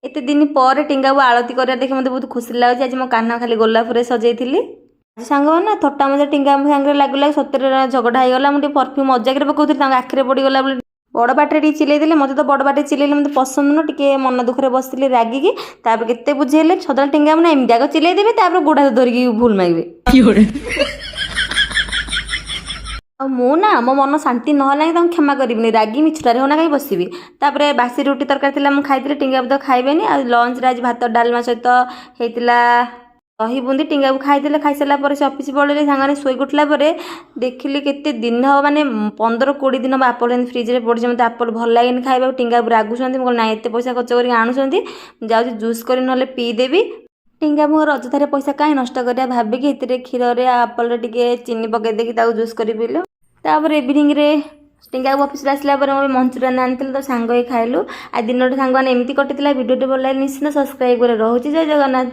ଏତେ ଦିନ ପରେ ଟିଙ୍ଗାକୁ ଆଳତି କରିବା ଦେଖି ମୋତେ ବହୁତ ଖୁସି ଲାଗୁଛି। ଆଜି ମୋ କାନ ଖାଲି ଗୋଲାପରେ ସଜେଇଥିଲି। ଆଜି ସାଙ୍ଗମାନେ ନା ଥଟ୍ଟା ମଜା ଟିଙ୍ଗା ସାଙ୍ଗରେ ଲାଗୁ ଲାଗୁ ସତରେ ଝଗଡ଼ା ହେଇଗଲା। ମୁଁ ଟିକେ ପରଫ୍ୟୁମ୍ ମଜାକରେ ପକାଉଥିଲି, ତାଙ୍କ ଆଖିରେ ପଡ଼ିଗଲା ବୋଲି ବଡ଼ ପାଟିରେ ଟିକେ ଚିଲେଇ ଦେଲେ। ମୋତେ ତ ବଡ଼ ପାଟିରେ ଚିଲେଇଲେ ମୋତେ ପସନ୍ଦ ନୁହଁ। ଟିକେ ମନ ଦୁଃଖରେ ବସିଥିଲି ରାଗିକି। ତାପରେ କେତେ ବୁଝେଇଲେ। ସଦାବେଳେ ଟିଙ୍ଗା ମାନେ ଏମିତି ଆଗ ଚିଲେଇ ଦେବେ, ତାପରେ ଗୋଡ଼ ହାତ ଧରିକି ଭୁଲ ମାଗିବେ। ଆଉ ମୁଁ ନା ମୋ ମନ ଶାନ୍ତି ନହେଲା କି ତାଙ୍କୁ କ୍ଷମା କରିବିନି। ରାଗି ମିଛଟାରେ ହଉ ନା କାହିଁ ବସିବି। ତାପରେ ବାସି ରୁଟି ତରକାରୀ ଥିଲା, ମୁଁ ଖାଇଥିଲି। ଟିଙ୍ଗା ତ ଖାଇବେନି। ଆଉ ଲଞ୍ଚରେ ଆଜି ଭାତ ଡାଲମା ସହିତ ହେଇଥିଲା ଦହି ବୁନ୍ଦି। ଟିଙ୍ଗାକୁ ଖାଇଦେଲେ। ଖାଇସାରିଲା ପରେ ସେ ଅଫିସ୍ ପଳେଇଲେ। ସାଙ୍ଗମାନେ, ଶୋଇକି ଉଠିଲା ପରେ ଦେଖିଲି କେତେ ଦିନ ହେବ, ମାନେ 15-20 ଦିନ ହେବ ଆପଲ୍ ଏମିତି ଫ୍ରିଜ୍ରେ ପଡ଼ିଛି। ମୋତେ ଆପଲ୍ ଭଲ ଲାଗେନି ଖାଇବାକୁ। ଟିଙ୍ଗା ରାଗୁଛନ୍ତି। ମୁଁ କହିଲି, ନାଇଁ, ଏତେ ପଇସା ଖର୍ଚ୍ଚ କରିକି ଆଣୁଛନ୍ତି, ମୁଁ ଯାଉଛି ଜୁସ୍ କରି ନହେଲେ ପିଇଦେବି। ଟିଙ୍ଗା ମୁଁ ଅଯଥାରେ ପଇସା କାହିଁ ନଷ୍ଟ କରିବା ଭାବିକି ଏଥିରେ କ୍ଷୀରରେ ଆଉ ଆପଲ୍ରେ ଟିକେ ଚିନି ପକାଇ ଦେଇକି ତାକୁ ଜୁସ୍ କରି ପିଇଲୁ। ତାପରେ ଇଭିନିଂରେ ଟିଙ୍ଗାକୁ ଅଫିସରୁ ଆସିଲା ପରେ ମୁଁ ମଞ୍ଚୁରିଆନ୍ ଆଣିଥିଲି, ତ ସାଙ୍ଗ ହେଇ ଖାଇଲୁ। ଆଉ ଦିନଟି ସାଙ୍ଗମାନେ ଏମିତି କଟିଥିଲା। ଭିଡ଼ିଓଟି ଭଲ ଲାଗିଲେ ନିଶ୍ଚିତ ସବସ୍କ୍ରାଇବ୍ କରି। ରହୁଛି, ଜୟ ଜଗନ୍ନାଥ।